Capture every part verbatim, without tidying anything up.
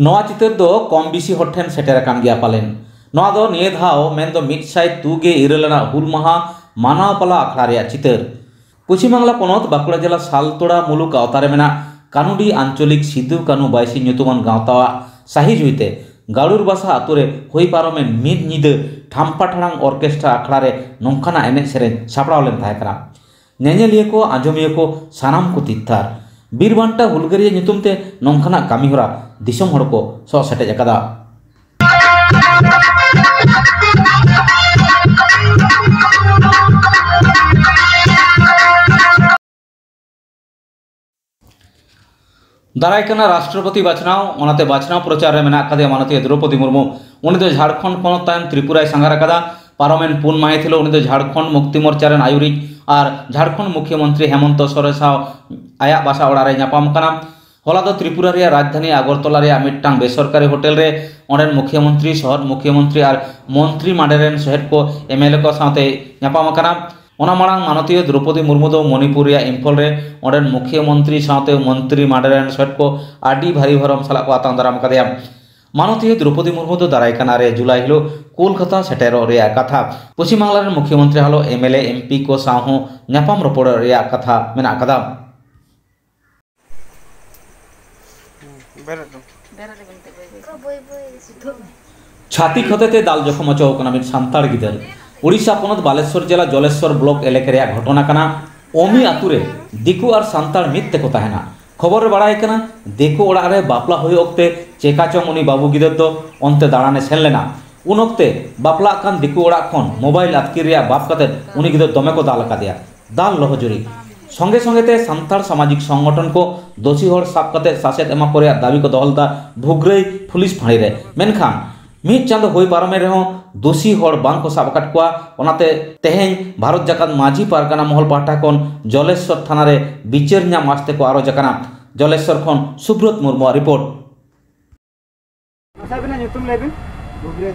ᱱᱚᱣᱟ ᱪᱤᱛᱟᱹᱨ ᱫᱚ ᱠᱚᱢ ᱵᱤᱥᱤ ᱦᱚᱲ ᱴᱷᱮᱱ ᱥᱮᱴᱮᱨ ᱟᱠᱟᱱ ᱜᱮᱭᱟ ᱯᱟᱞᱮᱱ᱾ ᱱᱚᱣᱟ ᱫᱚ ᱱᱤᱭᱟᱹ ᱫᱷᱟᱣ ᱢᱮᱱᱫᱚ ᱢᱤᱫ ᱥᱟᱭ ᱛᱩᱜᱮ ᱤᱨᱟᱹᱞ ᱟᱱᱟᱜ ᱦᱩᱞ ᱢᱟᱦᱟ ᱢᱟᱱᱟᱣ ᱯᱟᱞᱟ ᱟᱠᱷᱲᱟ ᱨᱮᱭᱟᱜ ᱪᱤᱛᱟᱹᱨ᱾ ᱯᱚᱪᱷᱤᱢ ᱵᱟᱝᱞᱟ ᱯᱚᱱᱚᱛ ᱵᱟᱸᱠᱩᱲᱟ ᱡᱮᱞᱟ ᱥᱟᱞᱛᱳᱲᱟ ᱢᱩᱞᱩᱠ ᱟᱣᱛᱟ ᱨᱮ ᱢᱮᱱᱟᱜ ᱠᱟᱱᱩᱰᱤ ᱟᱧᱪᱚᱞᱤᱠ ᱥᱤᱫᱩ ᱠᱟᱹᱱᱩ ᱵᱟᱭᱥᱤ ᱧᱩᱛᱩᱢᱟᱱ ᱜᱟᱶᱛᱟᱣᱟᱜ ᱥᱟᱹᱦᱤ ᱡᱩᱦᱤᱛᱮ ᱜᱟᱲᱩᱨ ᱵᱟᱥᱟ ᱟᱛᱳ ᱨᱮ ᱦᱩᱭ ᱯᱟᱨᱚᱢᱮᱱ ᱢᱤᱫ ᱧᱤᱫᱟᱹ ᱴᱷᱟᱢᱯᱟ ᱴᱷᱟᱲᱟᱝ ᱚᱨᱠᱮᱥᱴᱨᱟ ᱟᱠᱷᱲᱟ ᱨᱮ ᱱᱚᱝᱠᱟᱱᱟᱜ ᱮᱱᱮᱡ ᱥᱮᱨᱮᱧ ᱥᱟᱯᱲᱟᱣ ᱞᱮᱱ ᱛᱟᱦᱮᱸ ᱠᱟᱱᱟ᱾ ᱧᱮᱧᱮᱞᱤᱭᱟᱹ ᱠᱚ, ᱟᱸᱡᱚᱢᱤᱭᱟᱹ ᱠᱚ ᱥᱟᱱᱟᱢ ᱠᱚ ᱛᱤᱛᱛᱷᱟᱨ᱾ ᱵᱤᱨ ᱵᱟᱱᱴᱟ ᱦᱩᱞᱜᱟᱹᱨᱤᱭᱟᱹ ᱧᱩᱛᱩᱢ ᱛᱮ ᱱᱚᱝᱠᱟᱱᱟᱜ ᱠᱟᱹᱢᱤᱦᱚᱨᱟ ᱫᱤᱥᱚᱢ ᱦᱚᱲ ᱠᱚ ᱥᱚᱜ ᱥᱮᱴᱮᱡ ᱟᱠᱟᱫᱟ᱾ ᱫᱟᱨᱟᱭ ᱠᱟᱱᱟ ᱨᱟᱥᱴᱨᱚᱯᱚᱛᱤ ᱵᱟᱪᱷᱱᱟᱣ, ᱚᱱᱟᱛᱮ ᱵᱟᱪᱷᱱᱟᱣ ᱯᱨᱚᱪᱟᱨ ᱨᱮ ᱢᱮᱱᱟᱜ ᱟᱠᱟᱫᱮᱭᱟ ᱢᱟᱱᱚᱛᱤᱭᱟᱹ ᱫᱨᱚᱣᱯᱚᱫᱤ ᱢᱩᱨᱢᱩ᱾ ᱩᱱᱤ ᱫᱚ ᱡᱷᱟᱲᱠᱷᱚᱸᱰ ᱯᱚᱱᱚᱛ ᱛᱟᱭᱚᱢ ᱛᱨᱤᱯᱩᱨᱟᱭ ᱥᱟᱸᱜᱷᱟᱨ ᱟᱠᱟᱫᱟ᱾ ᱯᱟᱨᱚᱢᱮᱱ ᱯᱩᱱ ᱢᱟᱹᱦᱤᱛ ᱦᱤᱞᱳᱜ ᱩᱱᱤ ᱫᱚ ᱡᱷᱟᱲᱠᱷᱚᱸᱰ ᱢᱩᱠᱛᱤ ᱢᱳᱨᱪᱟ ᱨᱮᱱ ᱟᱹᱭᱩᱨᱤᱡ ᱟᱨ ᱡᱷᱟᱲᱠᱷᱚᱸᱰ ᱢᱩᱠᱷᱭᱟᱹᱢᱚᱱᱛᱨᱤ ᱦᱮᱢᱚᱱᱛᱚ ᱥᱚᱨᱮᱱ ᱥᱟᱶ ᱟᱭᱟᱜ ᱵᱟᱥᱟ ᱚᱲᱟᱜ ᱨᱮᱭ ᱧᱟᱯᱟᱢ ᱟᱠᱟᱱᱟ᱾ ᱦᱚᱞᱟ ᱫᱚ ᱛᱨᱤᱯᱩᱨᱟ ᱨᱮᱭᱟᱜ ᱨᱟᱡᱽᱫᱷᱟᱱᱤ ᱟᱜᱚᱨᱛᱚᱞᱟ ᱨᱮᱭᱟᱜ ᱢᱤᱫᱴᱟᱝ ᱵᱮᱥᱚᱨᱠᱟᱨᱤ ᱦᱳᱴᱮᱞ ᱨᱮ ᱚᱸᱰᱮᱱ ᱢᱩᱠᱷᱭᱟᱹᱢᱚᱱᱛᱨᱤ, ᱥᱚᱦᱚᱫ ᱢᱩᱠᱷᱭᱟᱹᱢᱚᱱᱛᱨᱤ ᱟᱨ ᱢᱚᱱᱛᱨᱤ ᱢᱟᱰᱮᱨ ᱨᱮᱱ ᱥᱚᱦᱮᱫ ᱠᱚ, ᱮᱢ ᱮᱞ ᱮ ᱠᱚ ᱥᱟᱶᱛᱮ ᱧᱟᱯᱟᱢ ᱟᱠᱟᱱᱟ᱾ ᱚᱱᱟ ᱢᱟᱲᱟᱝ ᱢᱟᱱᱚᱛᱤᱭᱟᱹ ᱫᱨᱚᱣᱯᱚᱫᱤ ᱢᱩᱨᱢᱩ ᱫᱚ ᱢᱚᱱᱤᱯᱩᱨ ᱨᱮᱭᱟᱜ ᱤᱢᱯᱷᱚᱞ ᱨᱮ ᱚᱸᱰᱮᱱ ᱢᱩᱠᱷᱭᱟᱹᱢᱚᱱᱛᱨᱤ ᱥᱟᱶᱛᱮ ᱢᱚᱱᱛᱨᱤ ᱢᱟᱰᱮᱨ ᱨᱮᱱ ᱥᱚᱦᱮᱫ ᱠᱚ ᱟᱹᱰᱤ ᱵᱷᱟᱹᱨᱤ ᱵᱷᱚᱨᱚᱢ ᱥᱟᱞᱟᱜ ᱠᱚ ᱟᱛᱟᱝ ᱫᱟᱨᱟᱢ ᱟᱠᱟᱫᱮᱭᱟ᱾ ᱢᱟᱱᱚᱛᱤᱭᱟᱹ ᱫᱨᱚᱣᱯᱚᱫᱤ ᱢᱩᱨᱢᱩ ᱫᱚ ᱫᱟᱨᱟᱭ ᱠᱟᱱ ᱟᱨᱮ ᱡᱩᱞᱟᱭ ᱦᱤᱞᱳᱜ ᱠᱳᱞᱠᱟᱛᱟ ᱥᱮᱴᱮᱨᱚᱜ ᱨᱮᱭᱟᱜ ᱠᱟᱛᱷᱟ᱾ ᱯᱚᱪᱷᱤᱢ ᱵᱟᱝᱞᱟ ᱨᱮᱱ ᱢᱩᱠᱷᱭᱟᱹᱢᱚᱱᱛᱨᱤ ᱦᱟᱞᱚ M L A, M P ᱠᱚ ᱥᱟᱶ ᱦᱚᱸ ᱧᱟᱯᱟᱢ ᱨᱚᱯᱚᱲ ᱨᱮᱭᱟᱜ ᱠᱟᱛᱷᱟ ᱢᱮᱱᱟᱜ ᱟᱠᱟᱫᱟ᱾ ᱪᱷᱟᱹᱛᱤᱠ ᱦᱚᱛᱮᱛᱮ ᱫᱟᱞ ᱡᱚᱠᱷᱚᱢ ᱦᱚᱪᱚ ᱟᱠᱟᱱᱟ ᱢᱤᱫ ᱥᱟᱱᱛᱟᱲ ᱜᱤᱫᱟᱹᱨ᱾ ᱩᱲᱤᱥᱥᱟ ᱯᱚᱱᱚᱛ ᱵᱟᱞᱮᱥᱚᱨ ᱡᱮᱞᱟ ᱡᱚᱞᱮᱥᱚᱨ ᱵᱞᱚᱠ ᱮᱞᱮᱠᱟ ᱨᱮᱭᱟᱜ ᱜᱷᱚᱴᱚᱱᱟ ᱠᱟᱱᱟ᱾ ᱚᱢᱤ ᱟᱛᱩ ᱨᱮ ᱫᱤᱠᱩ ᱟᱨ ᱥᱟᱱᱛᱟᱲ ᱢᱤᱫ ᱛᱮᱠᱚ ᱛᱟᱦᱮᱱᱟ᱾ ᱠᱷᱚᱵᱚᱨ ᱨᱮ ᱵᱟᱲᱟᱭ ᱠᱟᱱᱟ, ᱫᱤᱠᱩ ᱚᱲᱟᱜ ᱨᱮ ᱵᱟᱯᱞᱟ ᱦᱩᱭᱩᱜ ᱚᱠᱛᱮ ᱪᱮᱠᱟ ᱪᱚᱝ ᱩᱱᱤ ᱵᱟᱹᱵᱩ ᱜᱤᱫᱟᱹᱨ ᱫᱚ ᱚᱱᱛᱮ ᱫᱟᱬᱟᱱᱮ ᱥᱮᱱ ᱞᱮᱱᱟ᱾ ᱩᱱ ᱚᱠᱛᱮ ᱵᱟᱯᱞᱟᱜ ᱠᱟᱱ ᱫᱤᱠᱩ ᱚᱲᱟᱜ ᱠᱷᱚᱱ ᱢᱳᱵᱟᱭᱤᱞ ᱟᱹᱛᱠᱤᱨ ᱨᱮᱭᱟᱜ ᱵᱟᱯ ᱠᱟᱛᱮ ᱩᱱᱤ ᱜᱤᱫᱟᱹᱨ ᱫᱚᱢᱮ ᱠᱚ ᱫᱟᱞ ᱟᱠᱟᱫᱮᱭᱟ᱾ ᱫᱟᱞ ᱞᱚᱦᱚᱡᱩᱨᱤ᱾ ᱥᱚᱸᱜᱮ ᱥᱚᱸᱜᱮ ᱛᱮ ᱥᱟᱱᱛᱟᱲ ᱥᱟᱢᱟᱡᱤᱠ ᱥᱚᱝᱜᱚᱴᱷᱚᱱ ᱠᱚ ᱫᱳᱥᱤ ᱦᱚᱲ ᱥᱟᱵ ᱠᱟᱛᱮ ᱥᱟᱥᱮᱛ ᱮᱢᱟ ᱠᱚ ᱨᱮᱭᱟᱜ ᱫᱟᱹᱵᱤ ᱠᱚ ᱫᱚᱦᱚ ᱞᱮᱫᱟ ᱵᱷᱩᱜᱽᱨᱟᱹᱭ ᱯᱩᱞᱤᱥ ᱯᱷᱟᱸᱲᱤ ᱨᱮ᱾ ᱢᱮᱱᱠᱷᱟᱱ ᱢᱤᱫ ᱪᱟᱸᱫᱚ ᱦᱩᱭ ᱯᱟᱨᱚᱢᱮᱱ ᱨᱮᱦᱚᱸ ᱫᱳᱥᱤ ᱦᱚᱲ ᱵᱟᱝ ᱠᱚ ᱥᱟᱵ ᱟᱠᱟᱫ ᱠᱚᱣᱟ᱾ ᱚᱱᱟᱛᱮ ᱛᱮᱦᱮᱧ ᱵᱷᱟᱨᱚᱛ ᱡᱟᱠᱟᱛ ᱢᱟᱹᱡᱷᱤ ᱯᱟᱨᱜᱟᱱᱟ ᱢᱚᱦᱚᱞ ᱯᱟᱦᱴᱟ ᱠᱷᱚᱱ ᱡᱚᱞᱮᱥᱚᱨ ᱛᱷᱟᱱᱟ ᱨᱮ ᱵᱤᱪᱟᱹᱨ ᱧᱟᱢ ᱟᱥᱛᱮ ᱠᱚ ᱟᱨᱚᱡ ᱟᱠᱟᱱᱟ᱾ ᱡᱚᱞᱮᱥᱚᱨ ᱠᱷᱚᱱ ᱥᱩᱵᱨᱚᱛ ᱢᱩᱨᱢᱩᱣᱟᱜ ᱨᱤᱯᱳᱨᱴ᱾ ᱢᱟᱥᱮ ᱟᱹᱵᱤᱱᱟᱜ ᱧᱩᱛᱩᱢ ᱞᱟᱹᱭ ᱵᱤᱱ᱾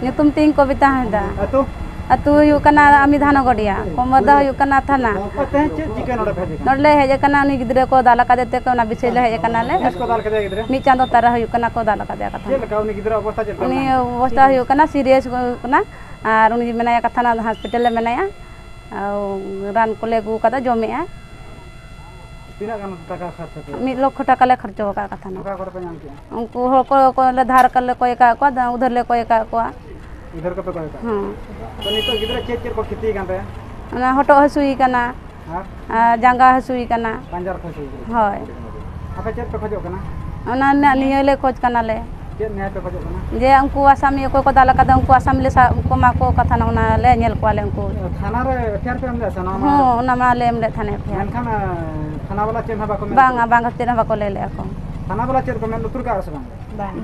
ᱧᱩᱛᱩᱢ ᱛᱤᱧ ᱠᱚᱵᱤᱛᱟ ᱦᱟᱸᱥᱫᱟ᱾ ᱟᱹᱛᱩ? ᱟᱹᱛᱩ ᱦᱩᱭᱩᱜ ᱠᱟᱱᱟ ᱟᱢᱤ ᱫᱷᱟᱱᱚᱜᱚᱰᱤᱭᱟ, ᱠᱚᱢᱚᱨ ᱫᱚ ᱦᱩᱭᱩᱜ ᱠᱟᱱᱟ ᱛᱷᱟᱱᱟ᱾ ᱟᱨ ᱛᱮᱦᱮᱧ ᱪᱮᱫ ᱪᱤᱠᱟᱹ ᱱᱚᱰᱮ ᱯᱮ ᱦᱮᱡ ᱟᱠᱟᱱᱟ? ᱱᱚᱰᱮ ᱞᱮ ᱦᱮᱡ ᱟᱠᱟᱱᱟ, ᱩᱱᱤ ᱜᱤᱫᱽᱨᱟᱹ ᱠᱚ ᱫᱟᱞ ᱟᱠᱟᱫᱮ ᱛᱮ ᱚᱱᱟ ᱵᱤᱥᱚᱭ ᱞᱮ ᱦᱮᱡ ᱟᱠᱟᱱᱟ ᱞᱮ᱾ ᱛᱤᱥ ᱠᱚ ᱫᱟᱞ ᱠᱮᱫᱮᱭᱟ ᱜᱤᱫᱽᱨᱟᱹ? ᱢᱤᱫ ᱪᱟᱸᱫᱚ ᱛᱟᱨᱟ ᱦᱩᱭᱩᱜ ᱠᱟᱱᱟ ᱠᱚ ᱫᱟᱞ ᱟᱠᱟᱫᱮᱭᱟ ᱠᱟᱛᱷᱟ᱾ ᱪᱮᱫ ᱞᱮᱠᱟ ᱩᱱᱤ ᱜᱤᱫᱽᱨᱟᱹ ᱚᱵᱚᱥᱛᱟ ᱪᱮᱫ ᱞᱮᱠᱟ ᱩᱱᱤ ᱢᱮᱱᱟᱜᱼᱟ? ᱚᱵᱚᱥᱛᱟ ᱦᱩᱭᱩᱜ ᱠᱟᱱᱟ ᱥᱤᱨᱤᱭᱟᱥ ᱦᱩᱭᱩᱜ ᱠᱟᱱᱟ, ᱟᱨ ᱩᱱᱤ ᱢᱮᱱᱟᱭᱟ ᱠᱟᱛᱷᱟ ᱱᱟ ᱦᱚᱥᱯᱤᱴᱟᱞ ᱨᱮ ᱢᱮᱱᱟᱭᱟ, ᱟᱨ ᱨᱟᱱ ᱠᱚᱞᱮ ᱟᱹᱜᱩ ᱟᱠᱟᱫᱟ ᱡᱚᱢᱮᱜᱼᱟᱭ᱾ ᱛᱤᱱᱟᱹᱜ ᱜᱟᱱ ᱴᱟᱠᱟ ᱠᱷᱚᱨᱪᱟ ᱠᱮᱫᱟ? ᱢᱤᱫ ᱞᱚᱠᱷᱚ ᱴᱟᱠᱟ ᱞᱮ ᱠᱷᱚᱨᱪᱚ ᱟᱠᱟᱫ ᱠᱟᱛᱷᱟ ᱱᱟ᱾ ᱚᱠᱟ ᱠᱚᱨᱮ ᱯᱮ ᱧᱟᱢ ᱠᱮᱫᱟ? ᱩᱱᱠᱩ ᱦᱚᱲ ᱠᱚ, ᱠᱚ ᱞᱮ ᱫᱷᱟᱨ ᱠᱟᱞᱮ ᱠᱚᱭ ᱟᱠᱟᱫ ᱠᱚᱣᱟ, ᱩᱫᱷᱟᱹᱨ ᱞᱮ ᱠᱚᱭ ᱟᱠᱟᱫ ᱠᱚᱣᱟ᱾ ᱩᱫᱷᱟᱹᱨ ᱠᱚᱯᱮ ᱠᱚᱭ ᱟᱠᱟᱫ ᱠᱚᱣᱟ? ᱦᱮᱸ᱾ ᱛᱚ ᱱᱤᱛᱚᱜ ᱜᱤᱫᱽᱨᱟᱹ ᱪᱮᱫ ᱪᱮᱫ ᱠᱚ ᱠᱷᱚᱛᱤ ᱠᱟᱱ ᱛᱟᱭᱟ? ᱚᱱᱟ ᱦᱚᱴᱚᱜ ᱦᱟᱹᱥᱩᱭᱮ ᱠᱟᱱᱟ, ᱟᱨ? ᱟᱨ ᱡᱟᱸᱜᱟ ᱦᱟᱹᱥᱩᱭᱮ ᱠᱟᱱᱟ᱾ ᱯᱟᱸᱡᱟ ᱨᱮ ᱠᱷᱚᱡ ᱦᱩᱭ ᱠᱟᱱᱟ᱾ ᱦᱳᱭ᱾ ᱟᱯᱮ ᱪᱮᱫ ᱯᱮ ᱠᱷᱚᱡᱚᱜ ᱠᱟᱱᱟ? ᱚᱱᱟ ᱨᱮᱱᱟᱜ ᱱᱤᱭᱟᱹ ᱞᱮ ᱠᱷᱚᱡᱽ ᱠᱟᱱᱟᱞᱮ᱾ ᱪᱮᱫ ᱱᱮᱭᱟᱭ ᱯᱮ ᱠᱷᱚᱡᱚᱜ ᱠᱟᱱᱟ? ᱡᱮ ᱩᱱᱠᱩ ᱟᱥᱟᱢᱤ ᱚᱠᱚᱭ ᱠᱚ ᱫᱟᱞ ᱟᱠᱟᱫᱟ, ᱩᱱᱠᱩ ᱟᱥᱟᱢᱤ ᱞᱮ ᱥᱟᱵ ᱠᱚᱢᱟ ᱠᱚ ᱠᱟᱛᱷᱟ, ᱱᱚᱜᱼᱚ ᱱᱟ ᱞᱮ ᱧᱮᱞ ᱠᱚᱣᱟ ᱞᱮ ᱩᱱᱠᱩ᱾ ᱛᱷᱟᱱᱟ ᱨᱮ ᱮᱯᱷ ᱟᱭ ᱟᱨ ᱯᱮ ᱮᱢ ᱞᱮᱫᱟ ᱥᱮ ᱱᱚᱣᱟ ᱢᱟᱲᱟᱝ ᱦᱚᱸ, ᱨᱮ? ᱚᱱᱟ ᱢᱟ ᱞᱮ ᱮᱢ ᱞᱮᱫ ᱛᱟᱦᱮᱸᱫ ᱮᱯᱷ ᱟᱭ ᱟᱨ᱾ ᱢᱮᱱᱠᱷᱟᱱ, ᱟ, ᱛᱷᱟᱱᱟ ᱵᱟᱞᱟ ᱪᱮᱫ ᱦᱚᱸ ᱵᱟᱠᱚ ᱢᱮᱱ ᱵᱟᱝᱟ, ᱠᱮᱫᱟ? ᱵᱟᱝᱟ, ᱪᱮᱫ ᱦᱚᱸ ᱵᱟᱠᱚ ᱞᱟᱹᱭ ᱞᱮᱫᱼᱟ ᱠᱚ᱾ ᱛᱷᱟᱱᱟ ᱵᱟᱞᱟ ᱪᱮᱫ ᱠᱚ ᱢᱮᱱ ᱞᱩᱛᱩᱨ ᱠᱟᱜᱼᱟ ᱥᱮ ᱵᱟᱝ?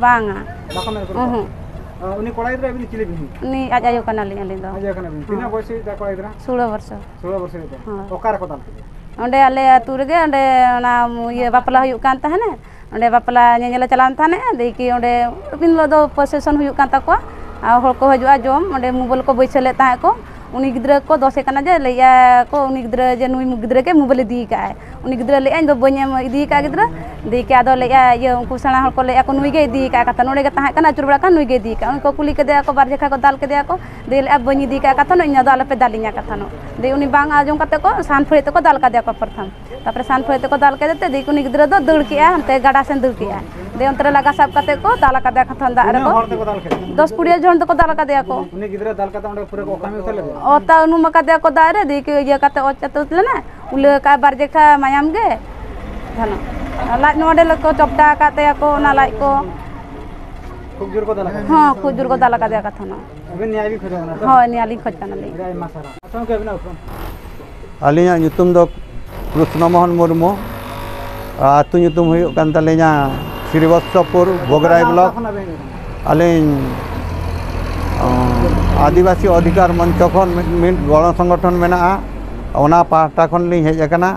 ᱵᱟᱝᱟ᱾ ᱵᱟᱠᱚ ᱢᱮᱱ ᱞᱩᱛᱩᱨ ᱠᱟᱜᱼᱟ? ᱩᱦᱩᱸ᱾ ᱟ, ᱩᱱᱤ ᱠᱚᱲᱟ ᱜᱤᱫᱽᱨᱟᱹ ᱟᱹᱵᱤᱱ ᱫᱚ ᱪᱤᱞᱤ ᱵᱤᱱ ᱦᱩᱭᱩᱜᱼᱟ? ᱩᱱᱤ ᱟᱡ ᱟᱭᱳ ᱠᱟᱱᱟᱞᱤᱧ ᱟᱹᱞᱤᱧ ᱫᱚ᱾ ᱟᱡ ᱟᱭᱳ ᱠᱟᱱᱟ ᱵᱤᱱ᱾ ᱛᱤᱱᱟᱹᱜ ᱦᱚᱸ᱾ ᱵᱚᱭᱮᱥ ᱦᱩᱭᱩᱜ ᱛᱟᱭᱟ ᱠᱚᱲᱟ ᱜᱤᱫᱽᱨᱟᱹ? ᱥᱳᱞᱳ ᱵᱚᱨᱥᱚ᱾ ᱥᱳᱞᱳ ᱵᱚᱨᱥᱚ ᱦᱩᱭᱩᱜ ᱛᱟᱭᱟ᱾ ᱦᱳᱭ᱾ ᱚᱠᱟ ᱨᱮᱠᱚ ᱫᱟᱞ ᱠᱮᱫᱮᱭᱟ? ᱚᱸᱰᱮ ᱟᱞᱮ ᱟᱹᱛᱩ ᱨᱮᱜᱮ, ᱚᱸᱰᱮ ᱚᱱᱟ ᱤᱭᱟᱹ ᱵᱟᱯᱞᱟ ᱦᱩᱭᱩᱜ ᱠᱟᱱ ᱛᱟᱦᱮᱱᱟ, ᱚᱸᱰᱮ ᱵᱟᱯᱞᱟ ᱧᱮᱧᱮᱞ ᱞᱮ ᱪᱟᱞᱟᱣ ᱞᱮᱱ ᱛᱟᱦᱮᱱᱟ᱾ ᱫᱮᱭᱠᱤ ᱚᱸᱰᱮ ᱩᱱ ᱦᱤᱞᱳᱜ ᱫᱚ ᱯᱨᱚᱥᱮᱥᱚᱱ ᱦᱩᱭᱩᱜ ᱠᱟᱱ ᱛᱟᱠᱚᱣᱟ, ᱟᱨ ᱦᱚᱲ ᱠᱚ ᱦᱤᱡᱩᱜᱼᱟ ᱡᱚᱢ, ᱚᱸᱰᱮ ᱢᱳᱵᱟᱭᱤᱞ ᱠᱚ ᱵᱟᱹᱭᱥᱟᱹᱣ ᱞᱮᱫ ᱛᱟᱦᱮᱸᱫ ᱠᱚ᱾ ᱩᱱᱤ ᱜᱤᱫᱽᱨᱟᱹ ᱠᱚ ᱫᱚᱥᱮ ᱠᱟᱱᱟ ᱡᱮ, ᱞᱟᱹᱭᱮᱫᱼᱟ ᱠᱚ ᱩᱱᱤ ᱜᱤᱫᱽᱨᱟᱹ ᱡᱮ ᱱᱩᱭ ᱜᱤᱫᱽᱨᱟᱹ ᱜᱮ ᱢᱳᱵᱟᱭᱤᱞ ᱤᱫᱤ ᱠᱟᱜᱼᱟᱭ᱾ ᱩᱱᱤ ᱜᱤᱫᱽᱨᱟᱹ ᱞᱟᱹᱭᱮᱫᱼᱟ, "ᱤᱧ ᱫᱚ ᱵᱟᱹᱧ ᱮᱢ ᱤᱫᱤ ᱠᱟᱜᱼᱟ ᱜᱤᱫᱽᱨᱟᱹ᱾" ᱫᱮᱭᱠᱤ ᱟᱫᱚ ᱞᱟᱹᱭᱮᱫᱼᱟ, ᱤᱭᱟᱹ, ᱩᱱᱠᱩ ᱥᱮᱬᱟ ᱦᱚᱲ ᱠᱚ ᱞᱟᱹᱭᱮᱫᱼᱟ ᱠᱚ, "ᱱᱩᱭ ᱜᱮᱭ ᱤᱫᱤ ᱠᱟᱜᱼᱟ ᱠᱟᱛᱷᱟ, ᱱᱚᱰᱮ ᱜᱮ ᱛᱟᱦᱮᱸ ᱠᱟᱱᱟ, ᱟᱹᱪᱩᱨ ᱵᱟᱲᱟ ᱠᱟᱱ, ᱱᱩᱭ ᱜᱮᱭ ᱤᱫᱤ ᱠᱟᱜᱼᱟ᱾" ᱩᱱᱠᱩ ᱠᱩᱞᱤ ᱠᱮᱫᱮᱭᱟ ᱠᱚ, ᱵᱟᱨ ᱡᱮᱠᱷᱟ ᱠᱚ ᱫᱟᱞ ᱠᱮᱫᱮᱭᱟ ᱠᱚ᱾ ᱫᱮᱭ ᱞᱟᱹᱭᱮᱫᱼᱟ, "ᱵᱟᱹᱧ ᱤᱫᱤ ᱠᱟᱜᱼᱟ ᱠᱟᱛᱷᱟ ᱱᱚᱜ, ᱤᱧ ᱫᱚ ᱟᱞᱚᱯᱮ ᱫᱟᱞᱤᱧᱟ ᱠᱟᱛᱷᱟ ᱱᱚᱜ᱾" ᱫᱮᱭ ᱩᱱᱤ ᱵᱟᱝ ᱟᱸᱡᱚᱢ ᱠᱟᱛᱮ ᱠᱚ ᱥᱟᱱ ᱯᱷᱟᱹᱲᱤ ᱛᱮᱠᱚ ᱫᱟᱞ ᱠᱟᱫᱮᱭᱟ ᱠᱚ ᱯᱨᱚᱛᱷᱚᱢ᱾ ᱛᱟᱨᱯᱚᱨᱮ ᱥᱟᱱ ᱯᱷᱟᱹᱲᱤ ᱛᱮᱠᱚ ᱫᱟᱞ ᱠᱮᱫᱮ ᱛᱮ ᱫᱮᱭ ᱩᱱᱤ ᱜᱤᱫᱽᱨᱟᱹ ᱫᱚ ᱫᱟᱹᱲ ᱠᱮᱜᱼᱟ, ᱦᱟᱱᱛᱮ ᱜᱟᱰᱟ ᱥᱮᱱ ᱫᱟᱹᱲ ᱠᱮᱜᱼᱟ᱾ ᱫᱮᱭ ᱚᱱᱛᱮ ᱨᱮ ᱞᱟᱜᱟ ᱥᱟᱵ ᱠᱟᱛᱮ ᱠᱚ ᱫᱟᱞ ᱠᱟᱫᱮᱭᱟ ᱠᱟᱛᱷᱟ ᱫᱟᱜ ᱛᱤᱱᱟᱹᱜ ᱨᱮᱠᱚ᱾ ᱦᱚᱲ ᱛᱮᱠᱚ ᱫᱟᱞ ᱠᱮᱫᱮᱭᱟ? ᱫᱚᱥ ᱠᱩᱲᱤ ᱡᱚᱱ ᱛᱮᱠᱚ ᱫᱟᱞ ᱠᱟᱫᱮᱭᱟ ᱠᱚ᱾ ᱩᱱᱤ ᱜᱤᱫᱽᱨᱟᱹ ᱫᱟᱞ ᱠᱟᱛᱮ ᱚᱸᱰᱮ ᱯᱩᱨᱟᱹ ᱠᱚ ᱚᱛᱟᱢ ᱩᱛᱟᱹᱨ ᱞᱮᱫᱮᱭᱟ? ᱚᱛᱟ ᱩᱱᱩᱢ ᱟᱠᱟᱫᱮᱭᱟ ᱠᱚ ᱫᱟᱜ ᱨᱮ, ᱫᱮᱭ ᱠᱤ ᱤᱭᱟᱹ ᱠᱟᱛᱮ ᱚᱛ ᱪᱟᱹᱛᱩᱛ ᱞᱮᱱᱟ᱾ ᱩᱞᱟᱹ ᱟᱠᱟᱫ ᱵᱟᱨ ᱡᱮᱠᱷᱟ ᱢᱟᱭᱟᱢ ᱜᱮ᱾ ᱡᱟᱦᱟᱱᱟᱜ ᱞᱟᱡ ᱱᱚᱰᱮ ᱞᱮᱠᱚ ᱪᱚᱯᱴᱟ ᱟᱠᱟᱫ ᱛᱟᱭᱟ ᱠᱚ, ᱚᱱᱟ ᱞᱟᱡ ᱠᱚ᱾ ᱠᱷᱩᱵ ᱡᱳᱨ ᱠᱚ ᱫᱟᱞ ᱟᱠᱟᱫᱟ? ᱦᱚᱸ, ᱠᱷᱩᱵ ᱡᱳᱨ ᱠᱚ ᱫᱟᱞ ᱟᱠᱟᱫᱮᱭᱟ ᱠᱟᱛᱷᱟ ᱱᱚ᱾ ᱟᱵᱤᱱ ᱱᱮᱭᱟᱭ ᱵᱤᱱ ᱠᱷᱚᱡᱚᱜ ᱠᱟᱱᱟ ᱛᱚ? ᱦᱳᱭ, ᱱᱮᱭᱟᱞᱤᱧ ᱠᱷᱚᱡᱽ ᱠᱟᱱᱟᱞᱤᱧ᱾ ᱟᱹᱰᱤ ᱟᱭᱢᱟ ᱥᱟᱨᱦᱟᱣ᱾ ᱟᱪᱪᱷᱟ, ᱜᱚᱢᱠᱮ, ᱟᱹᱵᱤᱱᱟᱜ ᱩᱯᱨᱩᱢ? ᱟᱹᱞᱤᱧᱟᱜ ᱧᱩᱛᱩᱢ ᱫᱚ ᱠᱨᱤᱥᱱᱚ ᱢᱳᱦᱚᱱ ᱢᱩᱨᱢᱩ᱾ ᱟᱹᱛᱩ ᱧᱩᱛᱩᱢ ᱦᱩᱭᱩᱜ ᱠᱟᱱ ᱛᱟᱹᱞᱤᱧᱟ ᱥᱨᱤᱵᱚᱛᱥᱚᱯᱩᱨ, ᱵᱷᱳᱜᱽᱨᱟᱭ ᱚᱠᱟ, ᱚᱠᱟ ᱵᱞᱚᱠ᱾ ᱠᱷᱚᱱ ᱟᱹᱵᱤᱱ ᱦᱮᱡ ᱟᱠᱟᱱᱟ? ᱟᱹᱞᱤᱧ, ᱚ, ᱟᱹᱫᱤᱵᱟᱹᱥᱤ ᱚᱫᱷᱤᱠᱟᱨ ᱢᱚᱧᱪᱚ ᱠᱷᱚᱱ ᱢᱤᱫ, ᱢᱤᱫ ᱜᱚᱲᱚ ᱥᱚᱝᱜᱚᱴᱷᱚᱱ ᱢᱮᱱᱟᱜᱼᱟ, ᱚᱱᱟ ᱯᱟᱦᱴᱟ ᱠᱷᱚᱱ ᱞᱤᱧ ᱦᱮᱡ ᱟᱠᱟᱱᱟ᱾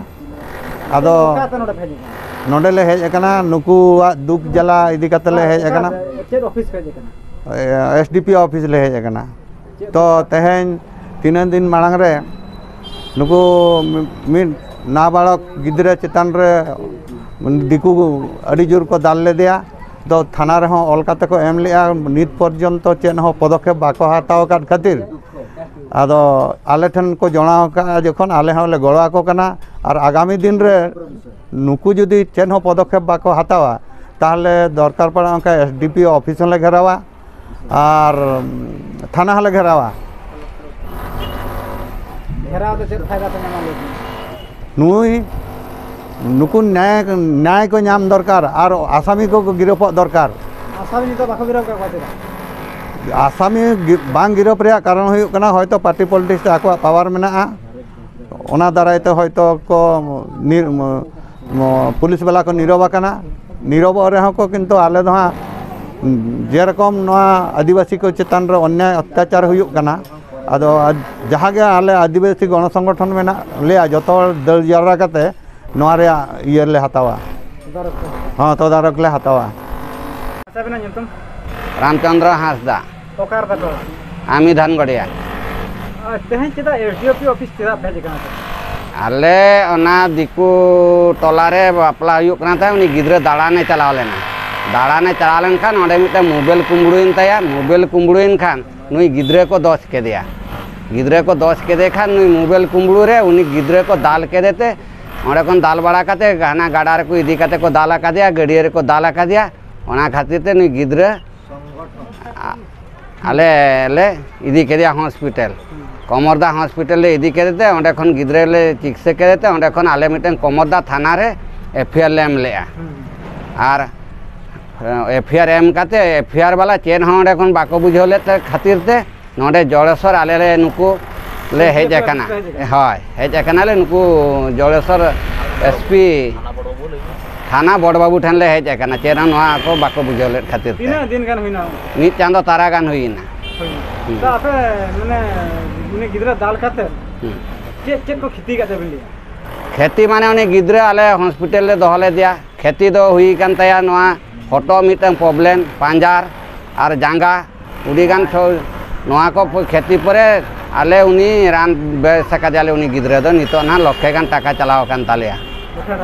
ᱟᱫᱚ ᱚᱠᱟᱛᱮ ᱱᱚᱰᱮ ᱯᱮ ᱦᱮᱡ ᱟᱠᱟᱱᱟ? ᱱᱚᱰᱮ ᱞᱮ ᱦᱮᱡ ᱟᱠᱟᱱᱟ, ᱱᱩᱠᱩᱣᱟᱜ ᱫᱩᱠ ᱡᱟᱞᱟ ᱤᱫᱤ ᱠᱟᱛᱮ ᱞᱮ ᱦᱮᱡ ᱚᱠᱟ, ᱟᱠᱟᱱᱟ᱾ ᱪᱮᱫ ᱚᱯᱷᱤᱥ ᱯᱮ ᱦᱮᱡ ᱟᱠᱟᱱᱟ? ᱮ, ᱮᱥ ᱰᱤ ᱯᱤ ᱚᱯᱷᱤᱥ ᱞᱮ ᱦᱮᱡ ᱟᱠᱟᱱᱟ᱾ ᱛᱚ ᱛᱮᱦᱮᱧ ᱛᱤᱱᱟᱹᱜ ᱫᱤᱱ ᱢᱟᱲᱟᱝ ᱨᱮ ᱱᱩᱠᱩ ᱢᱤᱫ ᱱᱟᱵᱟᱲᱚᱠ ᱜᱤᱫᱽᱨᱟᱹ ᱪᱮᱛᱟᱱ ᱨᱮ ᱫᱤᱠᱩ ᱟᱹᱰᱤ ᱡᱳᱨ ᱠᱚ ᱫᱟᱞ ᱞᱮᱫᱮᱭᱟ᱾ ᱫᱚ ᱛᱷᱟᱱᱟ ᱨᱮᱦᱚᱸ ᱚᱞ ᱠᱟᱛᱮ ᱠᱚ ᱮᱢ ᱞᱮᱫᱼᱟ, ᱱᱤᱛ ᱯᱚᱨᱡᱚᱱᱛᱚ ᱪᱮᱫ ᱦᱚᱸ ᱯᱚᱫᱚᱠᱷᱮᱯ ᱵᱟᱠᱚ ᱦᱟᱛᱟᱣ ᱟᱠᱟᱫ ᱠᱷᱟᱹᱛᱤᱨ ᱟᱫᱚ ᱟᱞᱮ ᱴᱷᱮᱱ ᱠᱚ ᱡᱚᱲᱟᱣ ᱟᱠᱟᱫᱼᱟ, ᱡᱚᱠᱷᱚᱱ ᱟᱞᱮ ᱦᱚᱸᱞᱮ ᱜᱚᱲᱚ ᱟᱠᱚ ᱠᱟᱱᱟ᱾ ᱟᱨ ᱟᱜᱟᱢᱤ ᱫᱤᱱ ᱨᱮ ᱱᱩᱠᱩ ᱡᱩᱫᱤ ᱪᱮᱫ ᱦᱚᱸ ᱯᱚᱫᱚᱠᱷᱮᱯ ᱵᱟᱠᱚ ᱦᱟᱛᱟᱣᱟ, ᱛᱟᱦᱚᱞᱮ ᱫᱚᱨᱠᱟᱨ ᱯᱟᱲᱟᱜ ᱚᱱᱠᱟ S D P O office ᱦᱚᱸᱞᱮ ᱜᱷᱮᱨᱟᱣᱟ ᱟᱨ ᱛᱷᱟᱱᱟ ᱦᱚᱸᱞᱮ ᱜᱷᱮᱨᱟᱣᱟ᱾ ᱜᱷᱮᱨᱟᱣ ᱫᱚ ᱪᱮᱫ ᱯᱷᱟᱭᱫᱟ ᱯᱮ ᱧᱟᱢᱟ ᱞᱟᱹᱭ ᱵᱤᱱ? ᱱᱩᱭ ᱱᱩᱠᱩ ᱱᱭᱟᱭ ᱱᱭᱟᱭ ᱠᱚ ᱧᱟᱢ ᱫᱚᱨᱠᱟᱨ ᱟᱨ ᱟᱥᱟᱢᱤ ᱠᱚ ᱜᱤᱨᱟᱹᱯᱚᱜ ᱫᱚᱨᱠᱟᱨ᱾ ᱟᱥᱟᱢᱤ ᱱᱤᱛᱚᱜ ᱵᱟᱠᱚ ᱜᱤᱨᱟᱹᱣ ᱠᱟᱜ ᱠᱚᱣᱟ ᱪᱮᱫᱟᱜ? ᱟᱥᱟᱢᱤ ᱜᱤ- ᱵᱟᱝ ᱜᱤᱨᱟᱹᱯ ᱨᱮᱭᱟᱜ ᱠᱟᱨᱚᱱ ᱦᱩᱭᱩᱜ ᱠᱟᱱᱟ ᱦᱚᱭᱛᱚ ᱯᱟᱨᱴᱤ ᱯᱚᱞᱤᱴᱤᱠᱥ ᱨᱮ ᱟᱠᱚᱣᱟᱜ ᱯᱟᱣᱟᱨ ᱢᱮᱱᱟᱜᱼᱟ, ᱚᱱᱟ ᱫᱟᱨᱟᱭ ᱛᱮ ᱦᱚᱭᱛᱚ ᱠᱚ ᱱᱤᱨ- ᱢ- ᱢ- ᱯᱩᱞᱤᱥ ᱵᱟᱞᱟ ᱠᱚ ᱱᱤᱨᱚᱵ ᱟᱠᱟᱱᱟ᱾ ᱱᱤᱨᱚᱵᱚᱜ ᱨᱮᱦᱚᱸ ᱠᱚ ᱠᱤᱱᱛᱩ ᱟᱞᱮ ᱫᱚ ᱦᱟᱸᱜ ᱡᱮᱨᱚᱠᱚᱢ ᱱᱚᱣᱟ ᱟᱹᱫᱤᱵᱟᱹᱥᱤ ᱠᱚ ᱪᱮᱛᱟᱱ ᱨᱮ ᱚᱱᱱᱭᱟᱭ ᱚᱛᱛᱟᱪᱟᱨ ᱦᱩᱭᱩᱜ ᱠᱟᱱᱟ, ᱟᱫᱚ ᱡᱟᱦᱟᱸ ᱜᱮ ᱟᱞᱮ ᱟᱹᱫᱤᱵᱟᱹᱥᱤ ᱜᱚᱬᱚ ᱥᱚᱝᱜᱚᱴᱷᱚᱱ ᱢᱮᱱᱟᱜ ᱞᱮᱭᱟ, ᱡᱚᱛᱚ ᱦᱚᱲ ᱫᱟᱹᱲ ᱡᱟᱣᱨᱟ ᱠᱟᱛᱮ ᱱᱚᱣᱟ ᱨᱮᱭᱟᱜ ᱤᱭᱟᱹ ᱞᱮ ᱦᱟᱛᱟᱣᱟ᱾ ᱦᱚᱸ, ᱛᱚᱫᱟᱨᱚᱠ ᱞᱮ ᱦᱟᱛᱟᱣᱟ᱾ ᱟᱪᱪᱷᱟ, ᱟᱵᱤᱱᱟᱜ ᱧᱩᱛᱩᱢ? ᱨᱟᱢᱪᱚᱸᱫᱽᱨᱚ ᱦᱟᱸᱥᱫᱟ, ᱚᱠᱟ ᱨᱮ ᱛᱟᱯᱮ ᱚᱲᱟᱜ? ᱟᱢᱤ ᱫᱷᱟᱱᱜᱚᱲᱤᱭᱟ᱾ ᱟᱨ ᱛᱮᱦᱮᱧ ᱪᱮᱫᱟᱜ ᱮᱥ ᱰᱤ ᱳ ᱯᱤ ᱚᱯᱷᱤᱥ ᱪᱮᱫᱟᱜ ᱯᱮ ᱦᱮᱡ ᱟᱠᱟᱱᱟ ᱛᱚ? ᱟᱞᱮ ᱚᱱᱟ ᱫᱤᱠᱩ ᱴᱚᱞᱟ ᱨᱮ ᱵᱟᱯᱞᱟ ᱦᱩᱭᱩᱜ ᱠᱟᱱᱟ ᱛᱟᱦᱮᱸᱫ, ᱩᱱᱤ ᱜᱤᱫᱽᱨᱟᱹ ᱫᱟᱬᱟᱱᱮ ᱪᱟᱞᱟᱣ ᱞᱮᱱᱟ᱾ ᱫᱟᱬᱟᱱᱮ ᱪᱟᱞᱟᱣ ᱞᱮᱱᱠᱷᱟᱱ ᱚᱸᱰᱮ ᱢᱤᱫᱴᱮᱱ ᱢᱳᱵᱟᱭᱤᱞ ᱠᱩᱢᱵᱽᱲᱩᱭᱮᱱ ᱛᱟᱭᱟ᱾ ᱢᱳᱵᱟᱭᱤᱞ ᱠᱩᱢᱵᱽᱲᱩᱭᱮᱱ ᱠᱷᱟᱱ ᱱᱩᱭ ᱜᱤᱫᱽᱨᱟᱹ ᱠᱚ ᱫᱚᱥ ᱠᱮᱫᱮᱭᱟ᱾ ᱜᱤᱫᱽᱨᱟᱹ ᱠᱚ ᱫᱚᱥ ᱠᱮᱫᱮ ᱠᱷᱟᱱ ᱱᱩᱭ ᱢᱳᱵᱟᱭᱤᱞ ᱠᱩᱢᱵᱽᱲᱩ ᱨᱮ ᱩᱱᱤ ᱜᱤᱫᱽᱨᱟᱹ ᱠᱚ ᱫᱟᱞ ᱠᱮᱫᱮ ᱛᱮ ᱚᱸᱰᱮ ᱠᱷᱚᱱ ᱫᱟᱞ ᱵᱟᱲᱟ ᱠᱟᱛᱮ ᱦᱟᱱᱟ ᱜᱟᱰᱟ ᱨᱮᱠᱚ ᱤᱫᱤ ᱠᱟᱛᱮ ᱠᱚ ᱫᱟᱞ ᱟᱠᱟᱫᱮᱭᱟ, ᱜᱟᱹᱰᱭᱟᱹ ᱨᱮᱠᱚ ᱫᱟᱞ ᱟᱠᱟᱫᱮᱭᱟ᱾ ᱚᱱᱟ ᱠᱷᱟᱹᱛᱤᱨ ᱛᱮ ᱱᱩᱭ ᱜᱤᱫᱽᱨᱟᱹ ᱟ- ᱟᱞᱮ ᱞᱮ ᱤᱫᱤ ᱠᱮᱫᱮᱭᱟ ᱦᱚᱥᱯᱤᱴᱟᱞ᱾ ᱠᱚᱢᱚᱨᱫᱟ ᱦᱚᱥᱯᱤᱴᱟᱞ ᱞᱮ ᱤᱫᱤ ᱠᱮᱫᱮ ᱛᱮ ᱚᱸᱰᱮ ᱠᱷᱚᱱ ᱜᱤᱫᱽᱨᱟᱹ ᱞᱮ ᱪᱤᱠᱤᱛᱥᱟ ᱠᱮᱫᱮ ᱛᱮ ᱚᱸᱰᱮ ᱠᱷᱚᱱ ᱟᱞᱮ ᱢᱤᱫᱴᱮᱱ ᱠᱚᱢᱚᱨᱫᱟ ᱛᱷᱟᱱᱟ ᱨᱮ ᱮᱯᱷ ᱟᱭ ᱟᱨ ᱞᱮ ᱮᱢ ᱞᱮᱜᱼᱟ᱾ ᱟᱨ ᱮᱯᱷ ᱟᱭ ᱟᱨ ᱮᱢ ᱠᱟᱛᱮ ᱮᱯᱷ ᱟᱭ ᱟᱨ ᱵᱟᱞᱟ ᱪᱮᱫ ᱦᱚᱸ ᱚᱸᱰᱮ ᱠᱷᱚᱱ ᱵᱟᱠᱚ ᱵᱩᱡᱷᱟᱹᱣ ᱞᱮᱫ ᱛᱮ ᱠᱷᱟᱹᱛᱤᱨ ᱛᱮ ᱱᱚᱰᱮ ᱡᱚᱲᱮᱥᱚᱨ ᱟᱞᱮ ᱞᱮ ᱱᱩᱠᱩ ᱞᱮ ᱦᱮᱡ ᱟᱠᱟᱱᱟ᱾ ᱦᱳᱭ, ᱦᱮᱡ ᱟᱠᱟᱱᱟᱞᱮ ᱱᱩᱠᱩ ᱡᱚᱲᱮᱥᱚᱨ ᱮᱥ ᱯᱤ ᱛᱷᱟᱱᱟ ᱵᱚᱲ ᱵᱟᱹᱵᱩ ᱴᱷᱮᱱ ᱞᱮ ᱦᱮᱡ ᱟᱠᱟᱱᱟ, ᱪᱮᱫ ᱦᱚᱸ ᱱᱚᱣᱟ ᱠᱚ ᱵᱟᱠᱚ ᱵᱩᱡᱷᱟᱹᱣ ᱞᱮᱫ ᱠᱷᱟᱹᱛᱤᱨ ᱛᱮ᱾ ᱛᱤᱱᱟᱹᱜ ᱫᱤᱱ ᱜᱟᱱ ᱦᱩᱭᱱᱟ? ᱢᱤᱫ ᱪᱟᱸᱫᱚ ᱛᱟᱨᱟ ᱜᱟᱱ ᱦᱩᱭᱮᱱᱟ᱾ ᱦᱩᱭᱱᱟ᱾ ᱦᱩᱸ᱾ ᱛᱚ ᱟᱯᱮ ᱢᱟᱱᱮ ᱩᱱᱤ ᱜᱤᱫᱽᱨᱟᱹ ᱫᱟᱞ ᱠᱟᱛᱮ ᱦᱩᱸ᱾ ᱪᱮᱫ ᱪᱮᱫ ᱠᱚ ᱠᱷᱤᱛᱤ ᱠᱟᱜ ᱛᱟᱵᱤᱱ ᱞᱟᱹᱭᱟ? ᱠᱷᱮᱛᱤ ᱢᱟᱱᱮ ᱩᱱᱤ ᱜᱤᱫᱽᱨᱟᱹ ᱟᱞᱮ ᱦᱚᱥᱯᱤᱴᱟᱞ ᱞᱮ ᱫᱚᱦᱚ ᱞᱮᱫᱮᱭᱟ, ᱠᱷᱮᱛᱤ ᱫᱚ ᱦᱩᱭ ᱠᱟᱱ ᱛᱟᱭᱟ ᱱᱚᱣᱟ ᱦᱚᱴᱚᱜ ᱢᱤᱫᱴᱟᱝ ᱯᱨᱚᱵᱞᱮᱢ, ᱯᱟᱸᱡᱟᱨ ᱟᱨ ᱡᱟᱸᱜᱟ ᱟᱹᱰᱤᱜᱟᱱ ᱥᱚ- ᱱᱚᱣᱟ ᱠᱚ ᱠᱷᱮᱛᱤ ᱯᱚᱨᱮ ᱟᱞᱮ ᱩᱱᱤ ᱨᱟᱱ ᱵᱮᱥ ᱟᱠᱟᱫᱮᱭᱟᱞᱮ, ᱩᱱᱤ ᱜᱤᱫᱽᱨᱟᱹ ᱫᱚ ᱱᱤᱛᱚᱜ ᱱᱟᱦᱟᱜ ᱞᱚᱠᱷᱮ ᱜᱟᱱ ᱴᱟᱠᱟ ᱪᱟᱞᱟᱣ ᱟᱠᱟᱱ ᱛᱟᱞᱮᱭᱟ᱾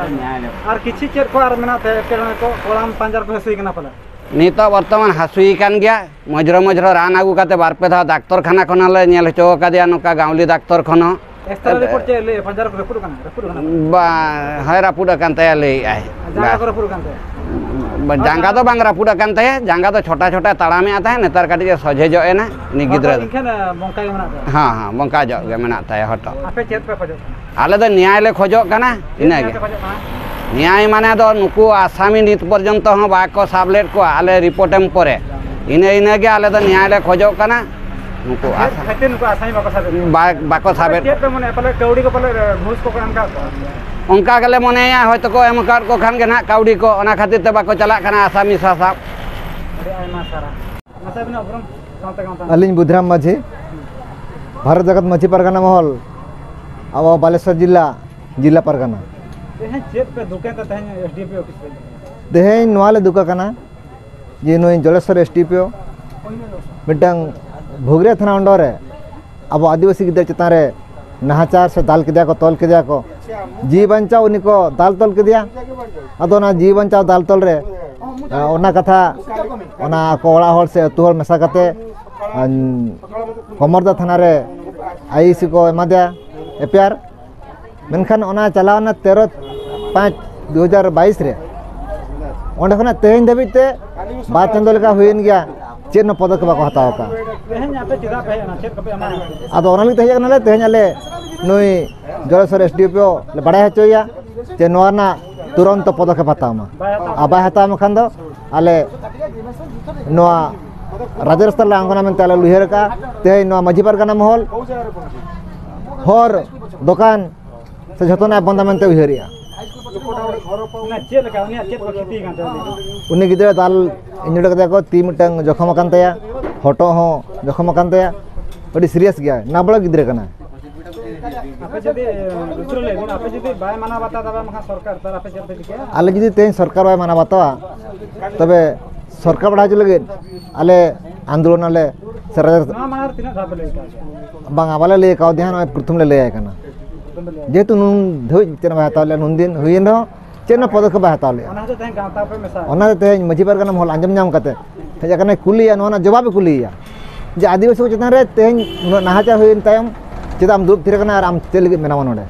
ᱟᱨ ᱠᱤᱪᱷᱤ ᱪᱮᱫ ᱠᱚ ᱟᱨ ᱢᱮᱱᱟᱜ ᱛᱟᱭᱟ ᱮᱴᱠᱮᱴᱚᱬᱮ ᱠᱚ? ᱠᱚᱲᱟᱢ ᱯᱟᱸᱡᱟᱨ ᱠᱚ ᱦᱟᱹᱥᱩᱭ ᱠᱟᱱᱟ ᱯᱟᱞᱮ? ᱱᱤᱛᱚᱜ ᱵᱚᱨᱛᱚᱢᱟᱱ ᱦᱟᱹᱥᱩᱭᱮ ᱠᱟᱱ ᱜᱮᱭᱟ, ᱢᱚᱡᱽᱨᱚ ᱢᱚᱡᱽᱨᱚ ᱨᱟᱱ ᱟᱹᱜᱩ ᱠᱟᱛᱮ ᱵᱟᱨ ᱯᱮ ᱫᱷᱟᱣ ᱰᱟᱠᱛᱚᱨ ᱠᱷᱟᱱᱟ ᱠᱷᱚᱱ ᱦᱚᱸᱞᱮ ᱧᱮᱞ ᱦᱚᱪᱚ ᱟᱠᱟᱫᱮᱭᱟ, ᱱᱚᱝᱠᱟ ᱜᱟᱣᱞᱤ ᱰᱟᱠᱛᱚᱨ ᱠᱷᱚᱱ ᱦᱚᱸ᱾ ᱮᱠᱥᱨᱮ ᱨᱤᱯᱳᱨᱴ ᱪᱮᱫ ᱞᱟᱹᱭ? ᱯᱟᱸᱡᱟᱨ ᱠᱚ ᱨᱟᱹᱯᱩᱫ ᱟᱠᱟᱱᱟ? ᱨᱟᱹᱯᱩᱫ ᱟᱠᱟᱱᱟ? ᱵᱟ, ᱦᱳᱭ, ᱨᱟᱹᱯᱩᱫ ᱟᱠᱟᱱ ᱛᱟᱭᱟ ᱞᱟᱹᱭᱮᱫ ᱟᱭ᱾ ᱡᱟᱸᱜᱟ ᱵᱟ-, ᱠᱚ ᱨᱟᱹᱯᱩᱫ ᱟᱠᱟᱱ ᱛᱟᱭᱟ? ᱵᱟ, ᱡᱟᱸᱜᱟ ᱫᱚ ᱵᱟᱝ ᱨᱟᱹᱯᱩᱫ ᱟᱠᱟᱱ ᱛᱟᱭᱟ, ᱡᱟᱸᱜᱟ ᱫᱚ ᱪᱷᱳᱴᱟ ᱪᱷᱳᱴᱟ ᱛᱟᱲᱟᱢᱮᱫ ᱛᱟᱦᱮᱸᱫ, ᱱᱮᱛᱟᱨ ᱠᱟᱹᱴᱤᱡ ᱮ ᱥᱚᱡᱷᱮ ᱧᱚᱜ ᱮᱱᱟ ᱩᱱᱤ ᱦᱚᱴᱚᱜ ᱜᱤᱫᱽᱨᱟᱹ ᱫᱚ᱾ ᱤᱱᱠᱷᱟᱹᱱ, ᱵᱚᱝᱠᱟ ᱜᱮ ᱢᱮᱱᱟᱜ ᱛᱟᱭᱟ? ᱦᱮᱸ, ᱦᱮᱸ, ᱵᱚᱝᱠᱟ ᱧᱚᱜ ᱜᱮ ᱢᱮᱱᱟᱜ ᱛᱟᱭᱟ ᱦᱚᱴᱚᱜ᱾ ᱟᱯᱮ ᱪᱮᱫ ᱯᱮ ᱠᱷᱚᱡᱚᱜ ᱠᱟᱱᱟ? ᱟᱞᱮ ᱫᱚ ᱱᱮᱭᱟᱭ ᱞᱮ ᱠᱷᱚᱡᱚᱜ ᱠᱟᱱᱟ, ᱪᱮᱫ ᱤᱱᱟᱹ ᱱᱮᱭᱟᱭ ᱜᱮ᱾ ᱯᱮ ᱠᱷᱚᱡᱚᱜ ᱠᱟᱱᱟ? ᱱᱮᱭᱟᱭ ᱢᱟᱱᱮ ᱫᱚ ᱱᱩᱠᱩ ᱟᱥᱟᱢᱤ ᱱᱤᱛ ᱯᱚᱨᱡᱚᱱᱛᱚ ᱦᱚᱸ ᱵᱟᱠᱚ ᱥᱟᱵ ᱞᱮᱫ ᱠᱚᱣᱟ, ᱟᱞᱮ ᱨᱤᱯᱳᱨᱴ ᱮᱢ ᱯᱚᱨᱮ᱾ ᱤᱱᱟᱹ, ᱤᱱᱟᱹ ᱜᱮ ᱟᱞᱮ ᱫᱚ ᱱᱮᱭᱟᱭ ᱞᱮ ᱠᱷᱚᱡᱚᱜ ᱠᱟᱱᱟ᱾ ᱱᱩᱠᱩ ᱪᱮᱫ ᱟᱥᱟ-, ᱠᱷᱟᱹᱛᱤᱨ ᱱᱩᱠᱩ ᱟᱥᱟᱢᱤ ᱵᱟᱠᱚ ᱥᱟᱵᱮᱫ ᱠᱚᱣᱟ? ᱵᱟ-, ᱵᱟᱠᱚ ᱥᱟᱵᱮᱫ᱾ ᱪᱮᱫ ᱯᱮ ᱢᱚᱱᱮᱭᱟ, ᱯᱟᱞᱮ ᱠᱟᱹᱣᱰᱤ ᱠᱚ ᱯᱟᱞᱮ ᱜᱷᱩᱥ ᱠᱚᱠᱚ ᱮᱢ ᱟᱠᱟᱫ ᱠᱚᱣᱟ? ᱚᱱᱠᱟ ᱜᱮᱞᱮ ᱢᱚᱱᱮᱭᱟ, ᱦᱚᱭᱛᱳ ᱠᱚ ᱮᱢ ᱟᱠᱟᱫ ᱠᱚ ᱠᱷᱟᱱ ᱜᱮ ᱱᱟᱦᱟᱜ ᱠᱟᱹᱣᱰᱤ ᱠᱚ, ᱚᱱᱟ ᱠᱷᱟᱹᱛᱤᱨ ᱛᱮ ᱵᱟᱠᱚ ᱪᱟᱞᱟᱜ ᱠᱟᱱᱟ ᱟᱥᱟᱢᱤ ᱥᱟᱥᱟᱵ᱾ ᱟᱹᱰᱤ ᱟᱭᱢᱟ ᱥᱟᱨᱦᱟᱣ᱾ ᱢᱟᱥᱮ ᱟᱹᱵᱤᱱᱟᱜ ᱩᱯᱨᱩᱢ, ᱥᱟᱶᱛᱮ ᱜᱟᱶᱛᱟ᱾ ᱟᱹᱞᱤᱧ ᱵᱩᱫᱷᱨᱟᱢ ᱢᱟᱹᱡᱷᱤ, ᱵᱷᱟᱨᱚᱛ ᱡᱟᱠᱟᱛ ᱢᱟᱹᱡᱷᱤ ᱯᱟᱨᱜᱟᱱᱟ ᱢᱚᱦᱚᱞ, ᱟᱵᱚ ᱵᱟᱞᱮᱥᱚᱨ ᱡᱤᱞᱟ, ᱡᱤᱞᱟ ᱯᱟᱨᱜᱟᱱᱟ᱾ ᱛᱮᱦᱮᱧ ᱪᱮᱫ ᱯᱮ ᱫᱩᱠᱟᱹᱱ ᱛᱮ ᱛᱮᱦᱮᱧ ᱮᱥ ᱰᱤ ᱯᱤ ᱚᱯᱷᱤᱥ ᱨᱮ? ᱛᱮᱦᱮᱧ ᱱᱚᱣᱟ ᱞᱮ ᱫᱩᱠ ᱟᱠᱟᱱᱟ ᱡᱮ ᱱᱩᱭ ᱡᱚᱞᱮᱥᱚᱨ ᱮᱥ ᱰᱤ ᱯᱤ ᱳ ᱢᱤᱫᱴᱟᱝ ᱵᱷᱩᱜᱽᱨᱤᱭᱟ ᱛᱷᱟᱱᱟ under ᱨᱮ ᱟᱵᱚ ᱟᱹᱫᱤᱵᱟᱹᱥᱤ ᱜᱤᱫᱽᱨᱟᱹ ᱪᱮᱛᱟᱱ ᱨᱮ ᱱᱟᱦᱟᱪᱟᱨ ᱥᱮ ᱫᱟᱞ ᱠᱮᱫᱮᱭᱟ ᱠᱚ, ᱛᱚᱞ ᱠᱮᱫᱮᱭᱟ ᱠᱚ, ᱡᱤᱣᱤ ᱵᱟᱧᱪᱟᱣ ᱩᱱᱤ ᱠᱚ ᱫᱟᱞ ᱛᱚᱞ ᱠᱮᱫᱮᱭᱟ᱾ ᱟᱫᱚ ᱚᱱᱟ ᱡᱤᱣᱤ ᱵᱟᱧᱪᱟᱣ ᱫᱟᱞ ᱛᱚᱞ ᱨᱮ, ᱟ, ᱚᱱᱟ ᱠᱟᱛᱷᱟ ᱚᱱᱟ ᱟᱠᱚ ᱚᱲᱟᱜ ᱦᱚᱲ ᱥᱮ ᱟᱹᱛᱩ ᱦᱚᱲ ᱢᱮᱥᱟ ᱠᱟᱛᱮ, ᱟ, ᱠᱚᱢᱚᱨᱫᱟ ᱛᱷᱟᱱᱟ ᱨᱮ ᱟᱭ ᱤ ᱥᱤ ᱠᱚ ᱮᱢᱟ ᱫᱮᱭᱟ ᱮᱯᱷ ᱟᱭ ᱟᱨ᱾ ᱢᱮᱱᱠᱷᱟᱱ ᱚᱱᱟ ᱪᱟᱞᱟᱣᱱᱟ ᱛᱮᱨᱚ ᱯᱟᱸᱪ ᱫᱩ ᱦᱟᱡᱟᱨ ᱵᱟᱭᱤᱥ ᱨᱮ᱾ ᱚᱸᱰᱮ ᱠᱷᱚᱱᱟᱜ ᱛᱮᱦᱮᱧ ᱫᱷᱟᱹᱵᱤᱡ ᱛᱮ ᱵᱟᱨ ᱪᱟᱸᱫᱚ ᱞᱮᱠᱟ ᱦᱩᱭᱮᱱ ᱜᱮᱭᱟ, ᱪᱮᱫ ᱦᱚᱸ ᱯᱚᱫᱚᱠᱷᱮᱯ ᱵᱟᱠᱚ ᱦᱟᱛᱟᱣ ᱟᱠᱟᱫᱼᱟ᱾ ᱛᱮᱦᱮᱧ ᱟᱯᱮ ᱪᱮᱫᱟᱜ ᱯᱮ ᱦᱮᱡ ᱮᱱᱟ? ᱪᱮᱫ ᱠᱚᱯᱮ ᱮᱢᱟ? ᱟᱫᱚ ᱚᱱᱟ ᱞᱟᱹᱜᱤᱫ ᱛᱮ ᱦᱮᱡ ᱟᱠᱟᱱᱟᱞᱮ, ᱛᱮᱦᱮᱧ ᱟᱞᱮ ᱱᱩᱭ ᱡᱚᱞᱮᱥᱚᱨ ᱮᱥ ᱰᱤ ᱯᱤ ᱳ ᱞᱮ ᱵᱟᱲᱟᱭ ᱦᱚᱪᱚᱭᱮᱭᱟ ᱡᱮ ᱱᱚᱣᱟ ᱨᱮᱱᱟᱜ ᱛᱩᱨᱚᱱᱛᱚ ᱯᱚᱫᱚᱠᱷᱮᱯ ᱦᱟᱛᱟᱣ ᱢᱟ᱾ ᱵᱟᱭ ᱦᱟᱛᱟᱣ ᱟᱨ ᱵᱟᱭ ᱦᱟᱛᱟᱣ ᱢᱟ ᱠᱷᱟᱱ ᱫᱚ ᱟᱞᱮ ᱱᱚᱣᱟ ᱨᱟᱡᱽ ᱨᱟᱥᱛᱟ ᱨᱮᱞᱮ ᱟᱬᱜᱚᱱᱟ ᱢᱮᱱᱛᱮ ᱟᱞᱮ ᱞᱮ ᱩᱭᱦᱟᱹᱨ ᱟᱠᱟᱫᱼᱟ᱾ ᱛᱮᱦᱮᱧ ᱱᱚᱣᱟ ᱢᱟᱹᱡᱷᱤ ᱯᱟᱨᱜᱟᱱᱟ ᱢᱚᱦᱚᱞ ᱦᱚᱨ, ᱫᱚᱠᱟᱱ ᱥᱮ ᱡᱷᱚᱛᱚᱱᱟᱜ ᱵᱚᱱᱫᱟ ᱢᱮᱱᱛᱮ ᱩᱭᱦᱟᱹᱨᱮᱜᱼᱟ᱾ ᱚᱱᱟ ᱪᱮᱫ ᱞᱮᱠᱟ? ᱩᱱᱤᱭᱟᱜ ᱪᱮᱫ ᱠᱚ ᱠᱷᱚᱛᱤ ᱠᱟᱱ ᱛᱟᱭᱟ? ᱩᱱᱤ ᱜᱤᱫᱽᱨᱟᱹ ᱫᱟᱞ ᱤᱧᱡᱩᱨ ᱠᱟᱫᱮᱭᱟ ᱠᱚ, ᱛᱤ ᱢᱤᱫᱴᱟᱝ ᱡᱚᱠᱷᱚᱢ ᱟᱠᱟᱱ ᱛᱟᱭᱟ, ᱦᱚᱴᱚᱜ ᱦᱚᱸ ᱡᱚᱠᱷᱚᱢ ᱟᱠᱟᱱ ᱛᱟᱭᱟ, ᱟᱹᱰᱤ serious ᱜᱮᱭᱟᱭ, ᱱᱟᱵᱟᱞᱚᱠ ᱜᱤᱫᱽᱨᱟᱹ ᱠᱟᱱᱟᱭ᱾ ᱟᱯᱮ ᱡᱩᱫᱤ, ᱞᱩᱛᱩᱨ ᱞᱟᱹᱭ ᱵᱤᱱ, ᱟᱯᱮ ᱡᱩᱫᱤ ᱵᱟᱭ ᱢᱟᱱᱟᱣ ᱵᱟᱛᱟᱣ ᱫᱟᱲᱮᱭᱟᱢ ᱠᱷᱟᱱ ᱥᱚᱨᱠᱟᱨ, ᱛᱟᱦᱚᱞᱮ ᱟᱯᱮ ᱪᱮᱫ ᱯᱮ ᱪᱤᱠᱟᱹᱭᱟ? ᱟᱞᱮ ᱡᱩᱫᱤ ᱛᱮᱦᱮᱧ ᱥᱚᱨᱠᱟᱨ ᱵᱟᱭ ᱢᱟᱱᱟᱣ ᱵᱟᱛᱟᱣᱟ, ᱛᱚᱵᱮ ᱥᱚᱨᱠᱟᱨ ᱵᱟᱰᱟᱭ ᱦᱚᱪᱚ ᱞᱟᱹᱜᱤᱫ ᱟᱞᱮ ᱟᱱᱫᱳᱞᱚᱱ ᱟᱞᱮ ᱥᱮ ᱨᱟᱡᱟ ᱱᱚᱣᱟ ᱢᱟᱲᱟᱝ ᱨᱮ ᱛᱤᱱᱟᱹᱜ ᱫᱷᱟᱣ ᱯᱮ ᱞᱟᱹᱭ ᱠᱟᱜ ᱜᱮᱭᱟ? ᱵᱟᱝᱟ, ᱵᱟᱞᱮ ᱞᱟᱹᱭ ᱠᱟᱣᱫᱮᱭᱟ, ᱱᱚᱜᱼᱚᱭ ᱯᱨᱚᱛᱷᱚᱢ ᱞᱮ ᱞᱟᱹᱭ ᱟᱭ ᱠᱟᱱᱟ᱾ ᱯᱨᱚᱛᱷᱚᱢ ᱯᱮ ᱞᱟᱹᱭ ᱡᱮᱦᱮᱛᱩ ᱱᱩᱱ ᱫᱷᱟᱹᱵᱤᱡ ᱪᱮᱫ ᱦᱚᱸ ᱵᱟᱭ ᱦᱟᱛᱟᱣ ᱞᱮᱫᱼᱟ, ᱱᱩᱱ ᱫᱤᱱ ᱦᱩᱭᱮᱱ ᱨᱮᱦᱚᱸ ᱪᱮᱫ ᱦᱚᱸ ᱯᱚᱫᱚᱠᱷᱮᱯ ᱵᱟᱭ ᱦᱟᱛᱟᱣ ᱞᱮᱫᱼᱟ᱾ ᱚᱱᱟ ᱦᱚᱛᱮᱡ ᱛᱮ ᱛᱮᱦᱮᱧ ᱜᱟᱶᱛᱟ ᱯᱮ ᱢᱮᱥᱟ ᱚᱱᱟᱛᱮ ᱛᱮᱦᱮᱧ ᱢᱟᱹᱡᱷᱤ ᱯᱟᱨᱜᱟᱱᱟ ᱢᱚᱦᱚᱞ ᱟᱸᱡᱚᱢ ᱧᱟᱢ ᱠᱟᱛᱮ ᱦᱮᱡ ᱟᱠᱟᱱᱟᱭ, ᱠᱩᱞᱤᱭᱟ, ᱱᱚᱣᱟ ᱨᱮᱱᱟᱜ ᱡᱚᱵᱟᱵ ᱮ ᱠᱩᱞᱤᱭᱮᱭᱟ ᱡᱮ ᱟᱹᱫᱤᱵᱟᱹᱥᱤ ᱠᱚ ᱪᱮᱛᱟᱱ ᱨᱮ ᱛᱮᱦᱮᱧ ᱩᱱᱟᱹᱜ ᱱᱟᱦᱟᱪᱟᱨ ᱦᱩᱭᱮᱱ ᱛᱟᱭᱚᱢ ᱪᱮᱫᱟᱜ ᱮᱢ ᱫᱩᱲᱩᱵ ᱛᱷᱤᱨ ᱟᱠᱟᱱᱟ ᱟᱨ ᱟᱢ ᱪᱮᱫ ᱞᱟᱹᱜᱤᱫ ᱢᱮᱱᱟᱢᱟ ᱱᱚᱰᱮ?